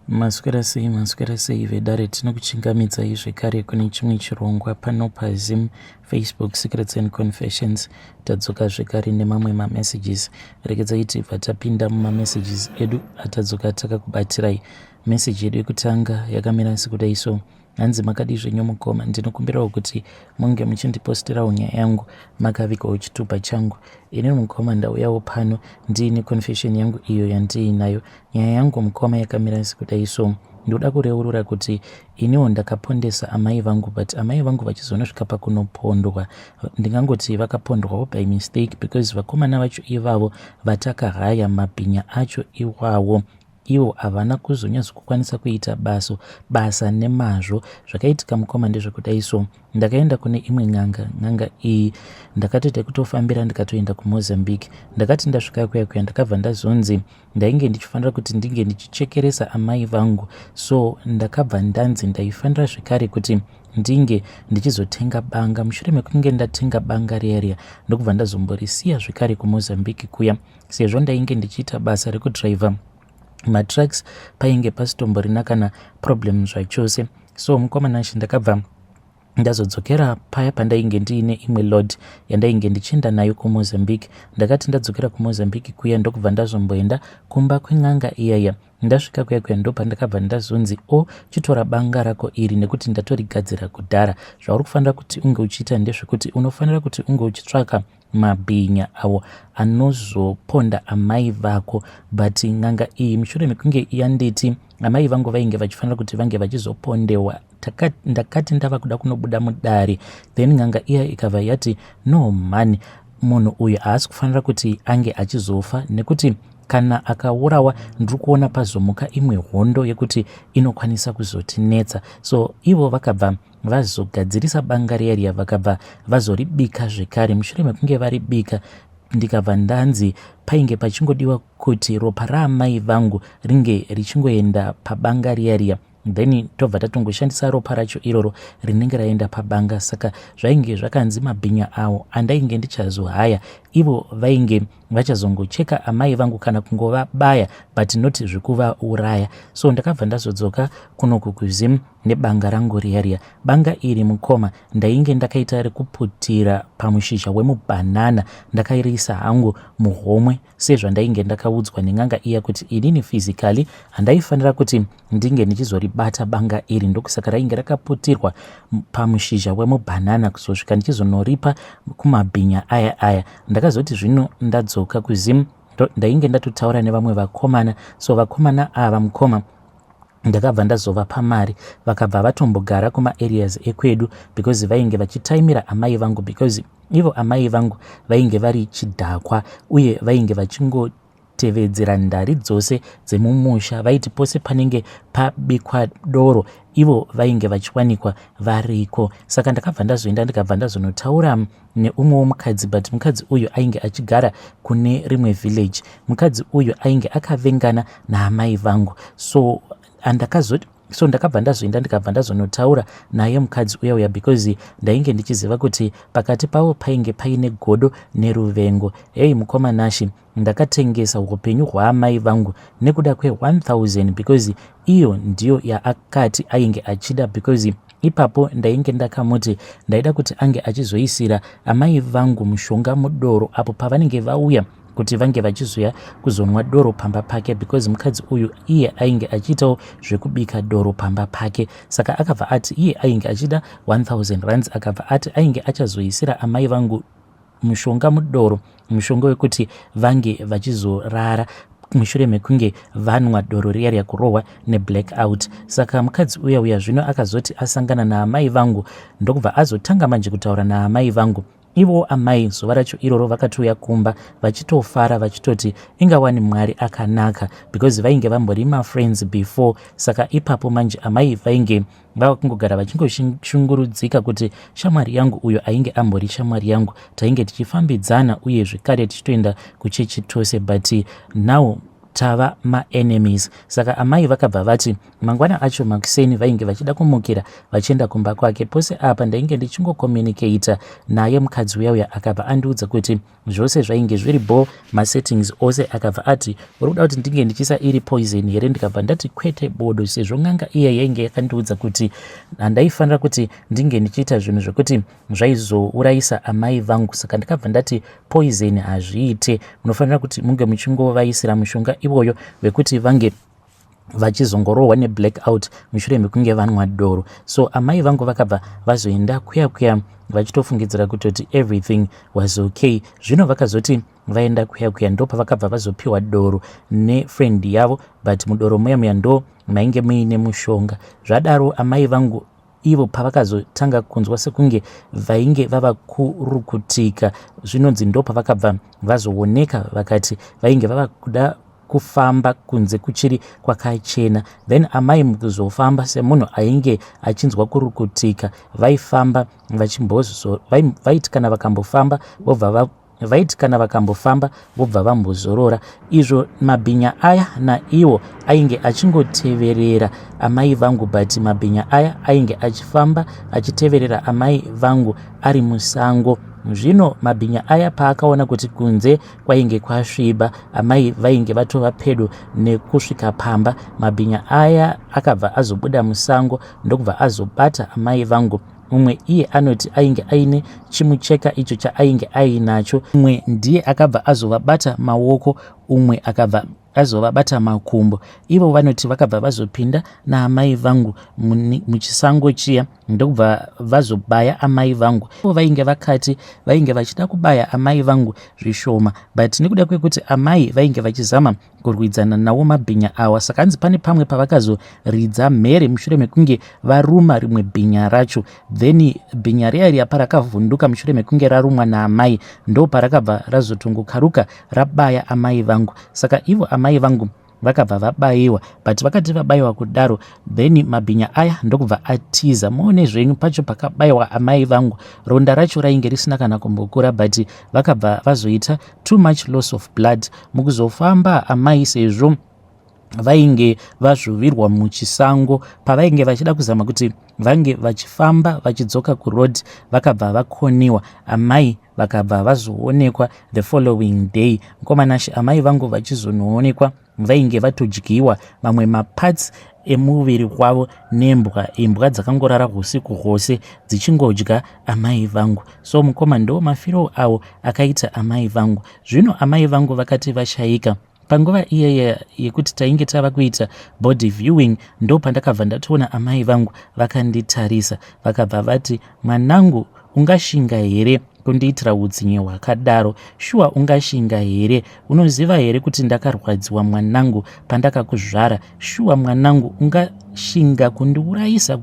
Maswera sei maswera sei vedare tinokuchingamidzai zvekare kune chimwe chirongwa pano paZim Facebook Secrets and Confessions tadzoka zvekare nemamwe mamessages regedzai tibva tapinda mumamessages edu atadzoka takakubatirai message yedu yekutanga yakamira sekudai so Hanzi makadii zvenyu mukoma ndinokumbirawo kuti munge muchindipostirawo nyaya yangu makavigawo chitupa changu. Ini mukoma ndauyawo pano ndiine confession yangu iyo yandiinayo. Nyaya yangu mukoma yakamira sekudai so ndoda kureurura kuti iniwo ndakapondesa amai vangu but amai vangu vachizonosvika pakunopondwa ndingangoti vakapondwawo by mistake because vakomana vacho ivavo vatakahaya mabhinya acho iwawo Ivo havana kuzonyatsokukwanisa kuita baso basa nemazvo. Zvakaitika mukoma ndezvekudai so ndakaenda kune imwe n'anga n'anga iyi ndakatoita kutofambira ndikatoenda kumozambique ndakati ndasvika kuya kuya ndakabva ndazonzi ndainge ndichifanira kuti ndinge ndichichekeresa amai vangu so ndakabva ndanzi ndaifanira zvekare kuti ndinge ndichizotenga banga mushure mekunge ndatenga banga riya riya ndokubva ndazomborisiya zvekare kumozambique kuya Sezvo ndainge ndichiita basa rekudriver matrucks painge pasitomborina kana problem zvachose so mukoma Nashe ndakabva ndazodzokera paya pandainge ndiine imwe load yandainge ndichienda nayo kumozambique ndakati ndadzokera kumozambique kuya ndokubva ndazomboenda kumba kwen'anga iyaya ndasvika kuya kuya ndopandakabva ndazonzi o oh, chitora banga rako iri nekuti ndatorigadzira kudhara zvauri kufanira kuti unge uchiita ndezvekuti unofanira kuti unge uchitsvaka mabhinya awo anozoponda amai vako but n'anga iyi mushure mekunge yanditi amai vangu vainge vachifanira kuti vange vachizopondewa ndakati ndava kuda kunobuda mudare then n'anga iya ikabva yati no mhani munhu uyu haasi kufanira kuti ange achizofa nekuti kana akaurawa ndiri kuona pazomuka imwe hondo yekuti inokwanisa kuzotinetsa so ivo vakabva vazogadzirisa banga riya riya vakabva vazoribika zvekare mushure mekunge varibika ndikabva ndanzi painge pachingodiwa kuti ropa raamai vangu ringe richingoenda pabanga riya riya then tobva tatongoshandisa ropa racho iroro rinenge raenda pabanga saka zvainge zvakanzi mabhinya awo andainge ndichazohaya ivo vainge vachazongocheka amai vangu kana kungovabaya but not zvekuvauraya so ndakabva ndazodzoka kunoku kuzim nebanga rangu riya riya banga iri mukoma ndainge ndakaita rekuputira pamushizha wemubhanana ndakairiisa hangu muhomwe sezvandainge ndakaudzwa nen'anga iya kuti inini physically handaifanira kuti ndinge ndichizoribata banga iri ndokusaka rainge rakaputirwa pamushizha wemubhanana kuzosvika ndichizonoripa kumabhinya aya aya ndakazoti zvino ndadzoka kuzim ndainge ndatotaura nevamwe vakomana so vakomana ava mukoma ndakabva ndazovapa mari vakabva vatombogara kumaareas ekwedu because vainge vachitaimira amai vangu because ivo amai vangu vainge vari chidhakwa uye vainge vachingotevedzera ndari dzose dzemumusha vaiti pose panenge pabikwa doro ivo vainge vachiwanikwa variko saka ndakabva ndazoenda ndikabva ndazonotaura neumwewo mukadzi but mukadzi uyu ainge achigara kune rimwe village mukadzi uyu ainge akavengana naamai vangu so andakazoti so ndakabva ndazoenda ndikabva ndazonotaura naye mukadzi uya uya because ndainge ndichiziva kuti pakati pavo painge paine godo neruvengo hei mukoma Nashi ndakatengesa upenyu hwaamai vangu nekuda kwe1000 because iyo ndiyo yaakati ainge achida because ipapo ndainge ndakamuti ndaida kuti ange achizoisira amai vangu mushonga mudoro apo pavanenge vauya kuti vange vachizoya kuzonwa doro pamba pake because mukadzi uyu iye ainge achiitawo zvekubika doro pamba pake saka akabva ati iye ainge achida 1000 rands akabva ati ainge achazoisira amai vangu mushonga mudoro mushonga wekuti vange vachizorara mushure mekunge vanwa doro riya riya kurohwa neblack out saka mukadzi uya uya zvino akazoti asangana naamai vangu ndokubva azotanga manje kutaura naamai vangu ivowo amai zuva racho iroro vakatouya kumba vachitofara vachitoti ingawani mwari akanaka because vainge vambori mafriends before saka ipapo manje amai vainge vava kungogara vachingoshungurudzika kuti shamwari yangu uyo ainge ambori shamwari yangu tainge tichifambidzana uye zvekare tichitoenda kuchechi tose but now tava maenemies. Saka amai vakabva vati mangwana acho makuseni vainge vachida kumukira vachienda kumba kwake. Pose apa ndainge ndichingocommunicator naye mukadzi uya uya, akabva andiudza kuti zvose zvainge zviri bho, masettings ose. Akabva ati, "Uri kuda kuti ndinge ndichiisa iri poison here?" Ndikabva ndati, "Kwete bodo," sezvo n'anga iya yainge yakandiudza kuti handaifanira kuti ndinge ndichiita zvinhu zvekuti zvaizourayisa amai vangu. Saka ndikabva ndati, "Poison hazviite, munofanira kuti munge muchingovaisira mushonga iwoyo wekuti vange vachizongorohwa neblack out mushure mekunge vanwa doro." So amai vangu vakabva vazoenda kuya kuya vachitofungidzira kutoti everything was okay. Zvino vakazoti vaenda kuya kuya, ndo pavakabva vazopiwa doro nefriend yavo, but mudoro muya muya ndo mainge muine mushonga. Zvadaro, amai vangu ivo pavakazotanga kunzwa sekunge vainge vava kurukutika, zvinonzi ndo pavakabva vazooneka vakati vainge vava kuda kufamba kunze kuchiri kwakachena. Then amai mukuzofamba, semunhu ainge achinzwa kurukutika, vaifamba vaiti kana vakambofamba vobva vaiti kana vakambofamba vobva vambozorora. Izvo mabhinya aya naiwo ainge achingoteverera amai vangu, but mabhinya aya ainge achifamba achiteverera amai vangu ari musango. Zvino mabhinya aya paakaona kuti kunze kwainge kwasviba, amai vainge vatova pedo nekusvika pamba, mabhinya aya akabva azobuda musango ndokubva azobata amai vangu. Mumwe iye anoti ainge aine chimucheka icho chaainge ainacho. Umwe ndiye akabva azovabata maoko, umwe akabva azovabata makumbo. Ivo vanoti vakabva vazopinda naamai vangu muchisango chiya ndokubva vazobaya amai vangu. Ivo vainge vakati vainge vachida kubaya amai vangu zvishoma, but nekuda kwekuti amai vainge vachizama kurwidzana nawo mabhinya awa, saka hanzi pane pamwe pavakazoridza mhere mushure mekunge varuma rimwe bhinya racho. Then bhinya riya riya parakavhunduka mushure mekunge rarumwa naamai, ndo parakabva razotongokaruka rabaya amai vangu. Saka ivo amai vangu vakabva vabayiwa, but vakati vabayiwa kudaro, then mabhinya aya ndokubva atiza. Muone zvenyu pacho pakabayiwa amai vangu, ronda racho rainge risina kana kumbokura, but vakabva vazoita too much loss of blood. Mukuzofamba amai, sezvo vainge vazvuvirwa muchisango, pavainge vachida kuzama kuti vange vachifamba vachidzoka kuroad, vakabva vakoniwa. Amai vakabva vazoonekwa the following day. Mukomanashe, amai vangu vachizonoonekwa vainge vatodyiwa mamwe maparts emuviri wavo nembwa. Imbwa dzakangorara usiku hwose dzichingodya amai vangu. So mukoma, ndo mafiro avo akaita amai vangu. Zvino amai vangu vakati vashayika, panguva iyeye yekuti tainge tava kuita body viewing, ndo pandakabva ndatoona amai vangu vakanditarisa, vakabva vati, "Mwanangu, ungashinga here kundiitira utsinye hwakadaro? Shuwa, ungashinga here? Unoziva here kuti ndakarwadziwa, mwanangu, pandakakuzvara? Shuwa mwanangu, ungashinga kundiurayisa,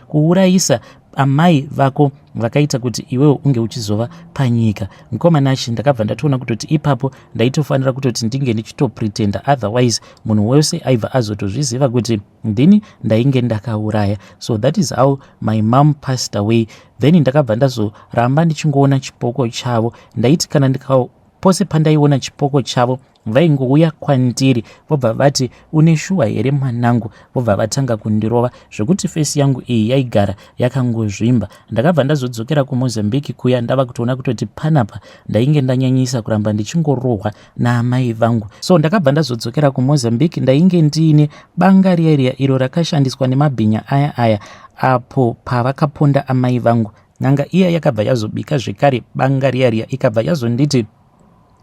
kuurayisa amai vako vakaita kuti iwewo unge uchizova panyika?" Mukomanashi, ndakabva ndatoona kutoti ipapo ndaitofanira kutoti ndinge ndichitopretenda, otherwise munhu wese aibva azotozviziva kuti ndini ndainge ndakauraya. So that is how my mom passed away. Then ndakabva ndazoramba ndichingoona chipoko chavo. Ndaiti kana ndika pose pandaiona chipoko chavo, vaingouya kwandiri vobva vati, "Une shuwa here, mwanangu?" Vobva vatanga kundirova zvekuti face yangu iyi yaigara yakangozvimba. Ndakabva ndazodzokera kuMozambique kuya ndava kutoona kutoti panapa ndainge ndanyanyisa kuramba ndichingorohwa naamai vangu. So ndakabva ndazodzokera kuMozambique, ndainge ndiine banga riya riya iro rakashandiswa nemabhinya aya aya apo pavakaponda amai vangu. N'anga iya yakabva yazobika zvekare banga riya riya, ikabva yazonditi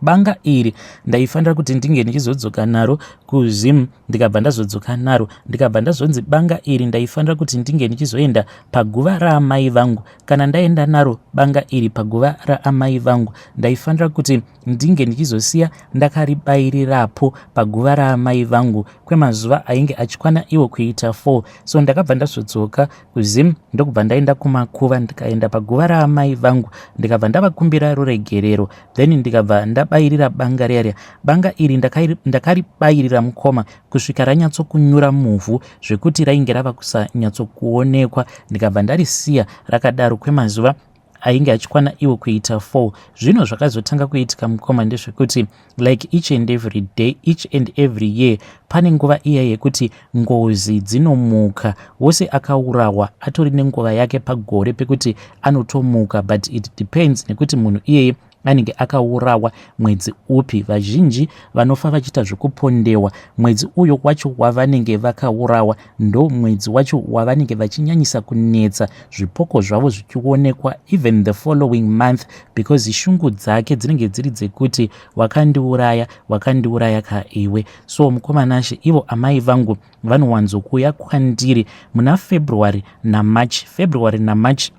banga iri ndaifanira kuti ndinge ndichizodzoka naro kuZim. Ndikabva ndazodzoka naro, ndikabva ndazonzi banga iri ndaifanira kuti ndinge ndichizoenda paguva raamai vangu. Kana ndaenda naro banga iri paguva raamai vangu, ndaifanira kuti ndinge ndichizosiya ndakaribayirirapo paguva raamai vangu kwemazuva ainge achikwana iwo kuita 4. So ndakabva ndazodzoka kuZim, ndokubva ndaenda kumakuva, ndikaenda paguva raamai vangu, ndikabva ndavakumbira ruregerero. Then ndikabva ndabayirira banga riya riya. Banga iri ndakaribayirira, mukoma, kusvika ranyatsokunyura muvhu zvekuti rainge rava kusanyatsokuonekwa. Ndikabva ndarisiya rakadaro kwemazuva Ainge achikwana iwo kuita 4. Zvino zvakazotanga kuitika, mukoma, ndezvekuti like each and every day, each and every year, pane nguva iya yekuti ngozi dzinomuka. Wose akaurawa atori nenguva yake pagore pekuti anotomuka, but it depends nekuti munhu iyeye anenge akaurawa mwedzi upi. Vazhinji vanofa vachiita zvekupondewa, mwedzi uyo wacho wavanenge vakaurawa ndo mwedzi wacho wavanenge vachinyanyisa kunetsa, zvipoko zvavo zvichionekwa even the following month, because shungu dzake dzinenge dziri dzekuti wakandiuraya, wakandiuraya kaiwe. So mukoma Nashe, ivo amai vangu vanowanzokuuya kwandiri muna February naMarch. February naMarch,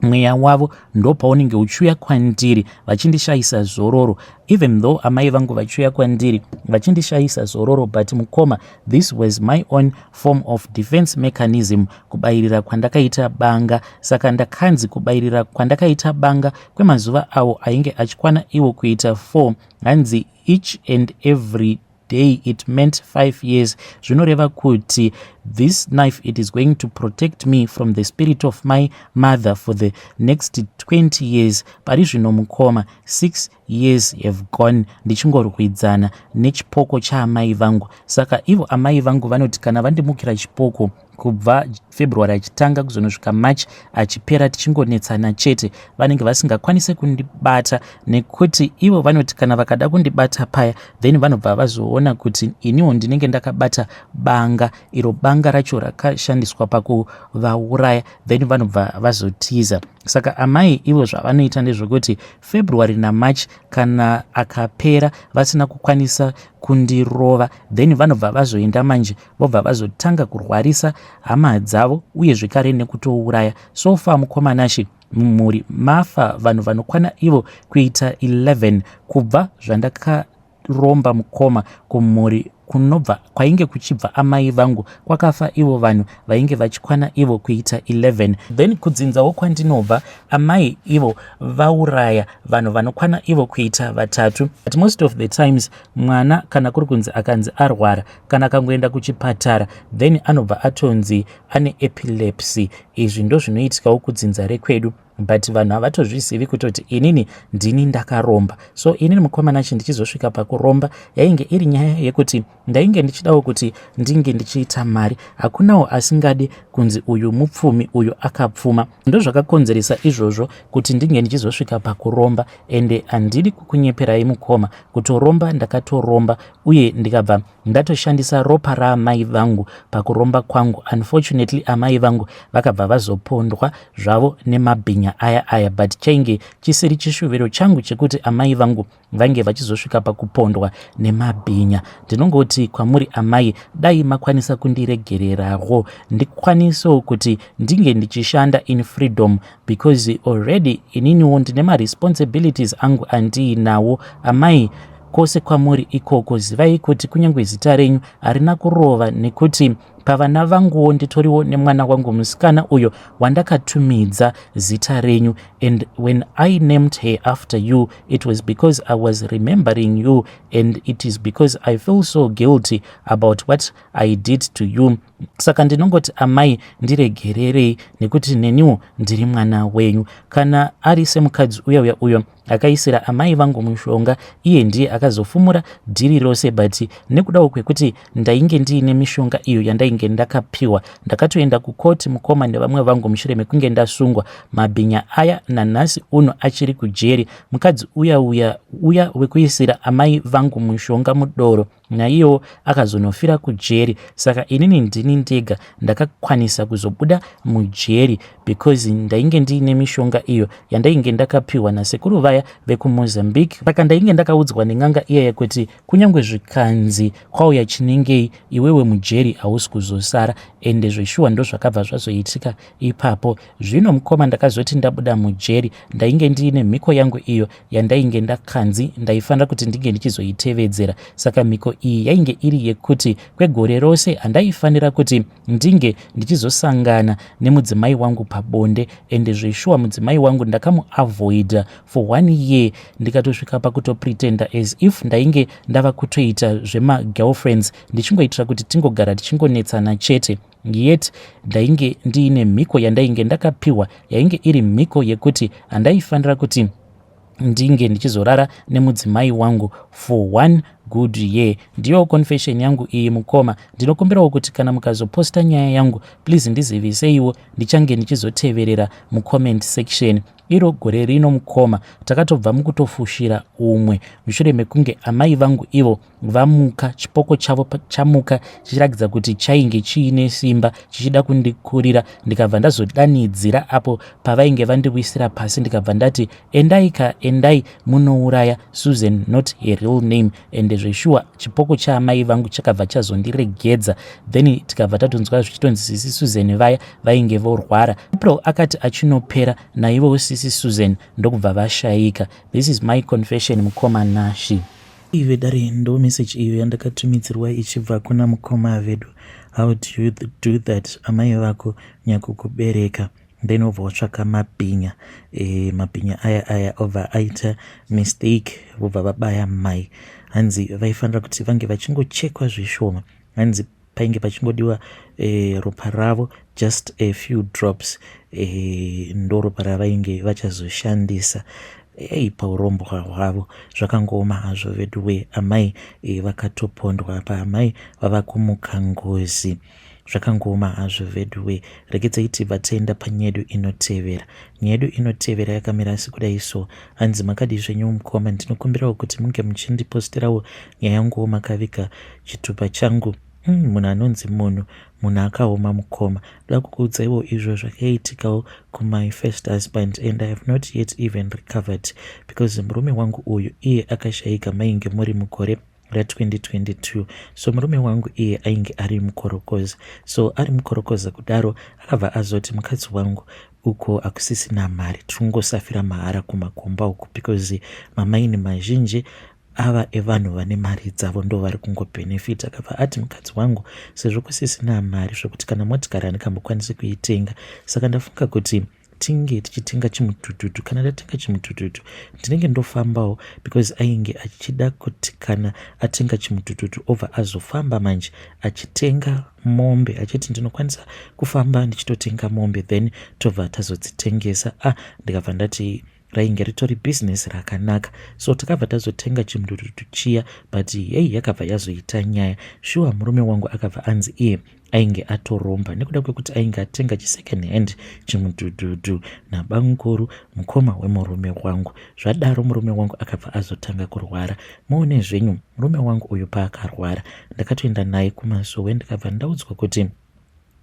mweya wavo ndo paunenge uchiuya kwandiri vachindishayisa zororo. Even though amai vangu vachiuya kwandiri vachindishayisa zororo, but mukoma, this was my own form of defense mechanism, kubayirira kwandakaita banga. Saka ndakanzi kubayirira kwandakaita banga kwemazuva awo ainge achikwana iwo kuita 4, hanzi each and every day it meant 5 years. Zvinoreva kuti this knife, it is going to protect me from the spirit of my mother for the next 20 years. Pari zvino, mukoma, 6 years have gone ndichingorwidzana nechipoko chaamai vangu. Saka ivo amai vangu vanoti kana vandimukira chipoko kubva February achitanga kuzonosvika March achipera, tichingonetsana chete, vanenge vasingakwanisi kundibata, nekuti ivo vanoti kana vakada kundibata paya, then vanobva vazoona kuti iniwo ndinenge ndakabata banga, iro banga racho rakashandiswa pakuvauraya, then vanobva vazotiza. Saka amai ivo zvavanoita ndezvekuti February naMarch kana akapera vasina kukwanisa kundirova, then vanobva vazoenda manje, vobva vazotanga kurwarisa hama dzavo uye zvekare nekutouraya. So far, mukoma Nashe, mumhuri mafa vanhu vanokwana ivo kuita 11 kubva zvandakaromba, mukoma. Kumhuri kunobva kwainge kuchibva amai vangu kwakafa ivo vanhu vainge vachikwana ivo kuita 11. Then kudzinzawo kwandinobva, amai ivo vauraya vanhu vanokwana ivo kuita vatatu. But most of the times, mwana kana kuri kunzi akanzi arwara, kana akangoenda kuchipatara, then anobva atonzi ane epilepsy. Izvi ndo zvinoitikawo kudzinza rekwedu, but vanhu havatozvizivi kutoti inini ndini ndakaromba. So inini, mukoma Nashe, ndichizosvika pakuromba, yainge iri nyaya yekuti ndainge ndichidawo kuti ndinge ndichiita mari. Hakunawo asingadi kunzi uyu mupfumi, uyu akapfuma. Ndozvakakonzeresa izvozvo kuti ndinge ndichizosvika pakuromba. Ende handidi kukunyeperai, mukoma, kutoromba ndakatoromba, uye ndikabva ndatoshandisa ropa raamai vangu pakuromba kwangu. Unfortunately, amai vangu vakabva vazopondwa zvavo nemabhinya aya aya, but chainge chisiri chishuviro changu chekuti amai vangu vange vachizosvika pakupondwa nemabhinya. Ndinongoti kwamuri amai, dai makwanisa kundiregererawo, ndikwanisewo kuti ndinge ndichishanda in freedom, because already ininiwo ndine maresponsibilities angu andiinawo. Amai, kwose kwamuri ikoko, zivai kuti kunyange zita renyu harina kurova, nekuti pavana vanguwo nditoriwo nemwana wangu musikana uyo wandakatumidza zita renyu. And when I named her after you, it was because I was remembering you, and it is because I feel so guilty about what I did to you. Saka ndinongoti, amai, ndiregererei, nekuti neniwo ndiri mwana wenyu. Kana ari semukadzi uya uya uyo akaisira amai vangu mushonga, iye ndiye akazofumura dhiri rose, but nekudawo kwekuti ndainge ndiine mishonga iyo yandainge ndakapiwa, ndakatoenda kukoti, mukoma, nevamwe vangu mushure mekunge ndasungwa. Mabhinya aya nanhasi uno achiri kujeri. Mukadzi uya uya uya wekuisira amai vangu mushonga mudoro, naiyewo akazonofira kujeri. Saka inini ndini ndega ndakakwanisa kuzobuda mujeri, because ndainge ndiine mishonga iyo yandainge ndakapiwa nasekuru vaya vekuMozambique. Saka ndainge ndakaudzwa nen'anga iyaya kuti kunyange zvikanzi kwauya chinengei, iwewe mujeri hausi kuzosara. Ende zveshuwa ndo zvakabva zvazoitika ipapo. Zvino, mukoma, ndakazoti ndabuda mujeri, ndainge ndiine mhiko yangu iyo yandainge ndakanzi ndaifanira kuti ndinge ndichizoitevedzera. Saka mhiko iyi yainge iri yekuti kwegore rose handaifanira kuti ndinge ndichizosangana nemudzimai wangu pabonde. Ende zveshuwa, mudzimai wangu ndakamuavoida for one year, ndikatosvika pakutopretenda as if ndainge ndava kutoita zvemagirlfriends, ndichingoitira kuti tingogara tichingonetsana chete. Yet ndainge ndiine mhiko yandainge ndakapiwa, yainge iri mhiko yekuti handaifanira kuti ndinge ndichizorara nemudzimai wangu for one good year. Ndiyo confession yangu iyi mukoma. Ndinokumbirawo kuti kana mukazoposta nyaya yangu, please ndiziviseiwo, ndichange ndichizoteverera mucomment section. Iro gore rino mukoma, takatobva mukutofushira umwe mushure mekunge amai vangu ivo vamuka, chipoko chavo chamuka chichiratidza kuti chainge chiine simba, chichida kundikurira. Ndikabva ndazodanidzira apo pavainge vandiwisira pasi, ndikabva ndati, "Endai ka, endai munouraya Susan," not her real name. Ende zveshuwa chipoko chaamai vangu chakabva chazondiregedza. Then tikabva tatonzwa zvichitonzi sisi Susan vaya vainge vorwara. April akati achinopera, naivowo sisi Susan ndokubva vashayika. This is my confession, mukoma Nashi. Ive dare, ndo message iyo yandakatumidzirwa ichibva kuna mukoma vedu. How do you do that? Amai vako nyakukubereka, then obva watsvaka mabhinya. Mabhinya aya aya obva aita mistake, vobva vabaya mai. Hanzi vaifanira kuti vange vachingochekwa zvishoma, hanzi painge pachingodiwa ropa ravo, just a few drops, ndo ropa ravainge vachazoshandisa. Ei, paurombwa hwavo zvakangooma hazvo vedu. Amai vakatopondwa paamai vava kumuka ngozi. Zvakangooma hazvo veduwe. Regedzai tibva taenda panyaya yedu inotevera. Nyaya yedu inotevera yakamira sekudai so. Hanzi, "Makadii zvenyu mukoma? Ndinokumbirawo kuti munge muchindipostirawo nyaya yanguwo makaviga chitupa changu. Munhu anonzi munhu, munhu akaoma mukoma. Ndoda kukuudzaiwo izvo zvakaitikawo kumy first husband, and I have not yet even recovered because murume wangu uyu iye akashayika mainge muri mugore ra2022. So murume wangu iye ainge ari mukorokoza. So ari mukorokoza kudaro, akabva azoti, 'Mukadzi wangu, uko hakusisina mari, tirikungosafira mahara kumakomba uku because mamaini mazhinji ava evanhu vane mari dzavo, ndo vari kungobhenefita.' Akabva ati, 'Mukadzi wangu, sezvo kusisina mari zvokuti kana motikari handikambokwanisi kuitenga, saka ndafunga kuti tinge tichitenga chimudhudhudhu. Kana ndatenga chimudhudhudhu, ndinenge ndofambawo,' because ainge achida kuti kana atenga chimudhudhudhu, obva azofamba manje achitenga mombe, achiti ndinokwanisa kufamba ndichitotenga mombe, then tobva tazodzitengesa. Ah, ndikabva ndati rainge ritori bhizinesi rakanaka. So takabva tazotenga chimudhudhudhu chiya, but hei, yakabva yazoita nyaya shuwa. Murume wangu akabva anzi iye ainge atoromba nekuda kwekuti ainge atenga chisecond hand chimudhudhudhu nabamukuru, mukoma wemurume wangu. Zvadaro, murume wangu akabva azotanga kurwara. Muone zvenyu, murume wangu uyu paakarwara, ndakatoenda naye kumasowe, ndikabva ndaudzwa kuti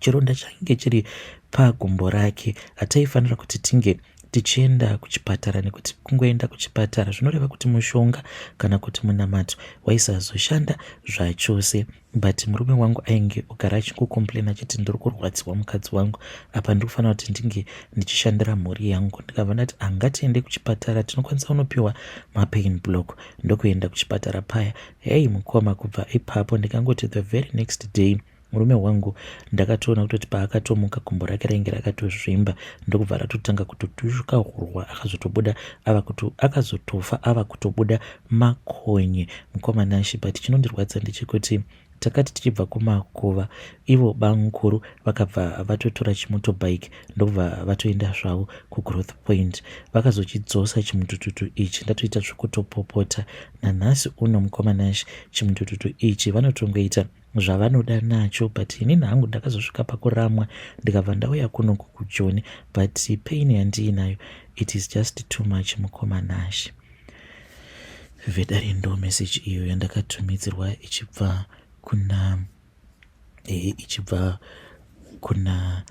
chironda chainge chiri pagumbo rake hataifanira kuti tinge tichienda kuchipatara, nekuti kungoenda kuchipatara zvinoreva kuti mushonga kana kuti munamato waisazoshanda zvachose. But murume wangu ainge ogara achingocomplaina achiti, 'Ndiri kurwadziwa, mukadzi wangu, apa ndiri kufanira kuti ndinge ndichishandira mhuri yangu.' Ndikabva ndati, 'Angatiende kuchipatara, tinokwanisa kunopiwa mapain block.' Ndokuenda kuchipatara paya. Hei mukoma, kubva ipapo ndikangoti the very next day, murume wangu ndakatoona kutoti paakatomuka, gumbo rake rainge rakatozvimba, ndokubva ratotanga kutotushuka hurwa. Akazotobuda ava kuto, akazotofa ava kutobuda makonye, mukoma Nashi. But chinondirwadza ndechekuti takati tichibva kumakuva, ivo bamukuru vakabva vatotora chimotorbike, ndokubva vatoenda zvavo kuGrowth Point. Vakazochidzosa chimutututu ichi ndatoita zvekutopopota. Nanhasi uno, mukoma Nashi, chimutututu ichi vanotongoita zvavanoda nacho. But inini hangu ndakazosvika pakuramwa, ndikabva ndauya kuno kuJoni, but pain yandiinayo, it is just too much, mukoma Nashi." Vedare, ndo message iyo yandakatumidzirwa ichibva kuna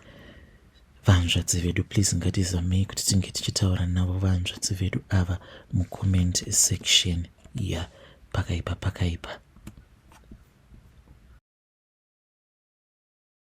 vanzvadzi vedu. Please, ngatizamei kuti tinge tichitaura navo vanzvadzi vedu ava mucomment section. Ya, pakaipa, pakaipa.